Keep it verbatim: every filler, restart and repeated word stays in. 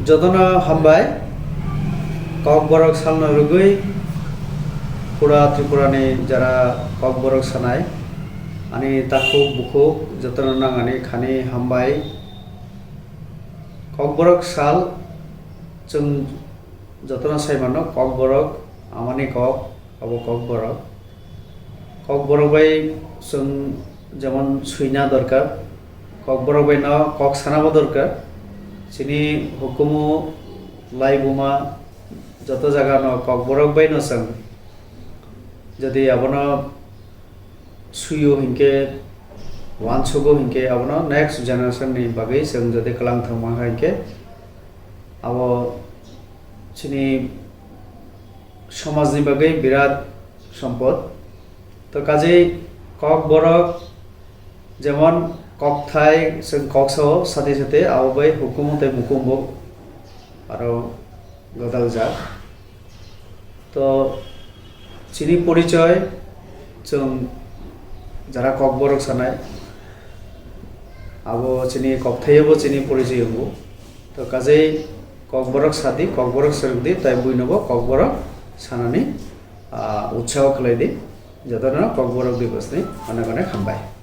Jotono hambai, Kokborok salno rwgwi pura Tripurani jara Kokborok sanai, ani takhuk bukhuk jotono nangani khani hambai. Kokborok sal chwng jotono sai mano, Kokborok amani kok, abo Kokborok. Kokborok bai chwng jemon swina dorkar, Kokborok bai no kok sanabo dorkar. Chini hukumu laibuma joto jaga no Kokborok bai no chwng jodi abono suyo hinkhe, wansugo hinkhe, abono next generation ni bagwi chwng jodi kwlang thang mankha hinkhe, abo chini somajni bagwi birat sompot. To kajei Kokborok jemon kokthai chwng kok sao, sati sati abo bai hukumu tei mukumu bo aro gwdaljak. To chini porichoi chwng jara Kokborok sanai, abo chini kokthaio bo chini porichoi wngo. To kajei Kokborok sadi, Kokborok swrwngdi, tai buino bo Kokborok sanani, ah, utsaho khlaidi. Jotono Kokborok Divas ni onek onek hambai.